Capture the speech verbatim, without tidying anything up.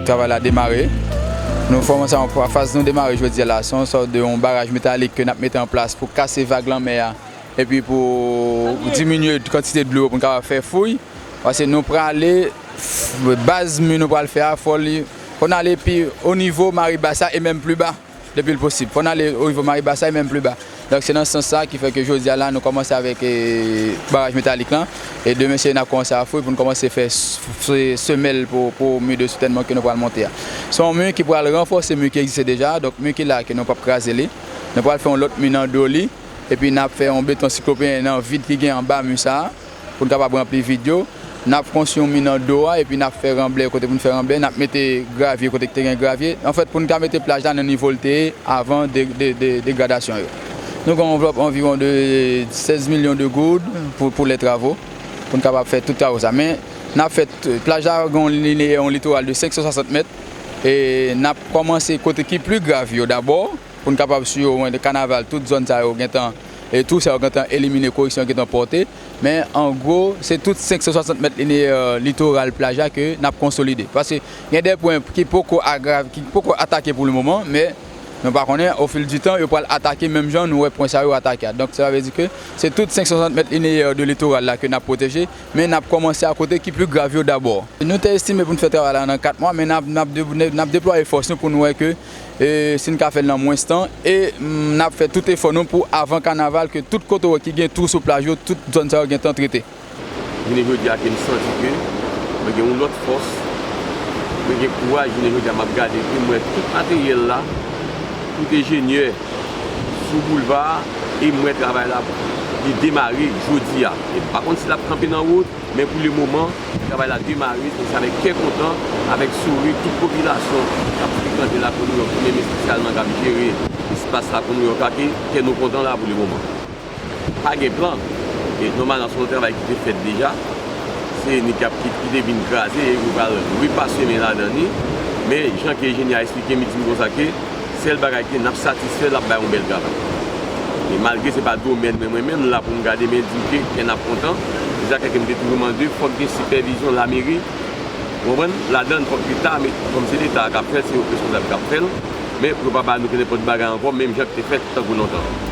Travay la demare. Nou kòmanse an faz nou demare jodi a la. Se yon sòt de yon baraj metalik ke n ap mete an plas pou kase vag lanmè a epi pou diminye kantite dlo pou n kapab fè fouy. Paske nou prale, baz mi nou pral fè a, fò li, fò n ale pi o nivo mari bas la e menm pli ba depi l posib. Fò n ale o nivo mari bas la e menm pli ba. Donk se nan sans sa ki fè ke jodi a la nou kòmanse avèk e, baraj metalik lan. E demen se n ap kòmanse a fouy pou n kòmanse fè s- s- semèl pou, pou mi de soutènman ke nou pral monte a. Se yon mi ki pral ranfòse mi ki egziste deja. Donk mi ki la ke nou p ap kraze li. Nou pral fè yon lòt mi nan do li. Epi n ap fè yon beton siklopeyen nan vid ki gen anba mi sa a. Pou n kapab ranpli vid yo. N ap konstwi yon mi nan do a epi n ap fè ranblè kote pou n fè ranblè. N ap mete gravye kote ki te gen gravye. Anfèt, pou n ka mete plaj la nan nivo l te ye avan de, de, de, degradasyon yo. Nou gen yon anvlòp anviwon de sèz milyon de goud pou, pou lè travo, pou n kapab fè tout travo sa. Men, n ap fè t- plaj la gen yon lineyè, yon litoral de senk san swasant mèt. E n ap kòmanse kote ki pli grav yo dabò, pou n kapab swiv omwen de kanaval, tout zòn sa yo gentan, e tou sa yo gentan elimine, koreksyon gentan pòte. Men, an gwo, se tout senk san swasant mèt lineyè litoral plaj la ke n ap konsolide. Paske gen de pwen ki poko agrav, ki poko atake pou le moman, men nou pa konnen, o fil di tan, yo pral atake menm jan nou wè pwen sa yo atake a. Donk, sa vle di ke se tout senk san swasant mèt lineyè de litoral la ke n ap pwoteje, men n ap kòmanse a kote ki pli grav yo dabò. Nou te estime pou n fè travay la nan kat mwa, men n ap, n ap de- n ap deplwaye fòs nou pou n wè ke e, si n ka fè l nan mwens tan, e mm, n ap fè tout efò nou pou avan kanaval ke tout kote w wè ki gen twou sou plaj yo, tout zòn sa yo gentan trete. Jounen jodi a ke m santi ke mwen gen yon lòt fòs, mwen gen kouraj, jounen jodi a m ap gade ke m wè tout materyèl la, tout enjenyè sou boulva a, e m wè travay la li demare jodi a. E m pa konn si l ap kanpe nan wout, men pou le moman, travay la demare, se avèk kè kontan, avèk souri, tout popilasyon k ap frekante Lakou Nouyòk, men espesyalman k ap jere espas Lakou Nouyòk la, ke kè nou kontan la pou le moman. Pa gen plan, e nòmalman se yon travay ki te fèt deja, se ni k ap ki, ki te vin kraze, e yo pral repase men ladan ni, men jan ke enjenyè a eksplike m, li di m konsa ke sèl bagay ke n ap satisfè, l ap bay yon bèl travay. E malgre se pa domèn mwen, mwen menm la pou m gade, men di m ke kè n ap kontan. Se sa k fè ke m te toujou mande, fòk gen sipèvizyon lameri, ou konprann? Ladan n fòk Leta, men kòm se Leta a k ap fè l, se yo k responsab k ap fè l, men pou yo pa ba nou ke nenpòt bagay ankò, menm jan k te fèt tankou lontan.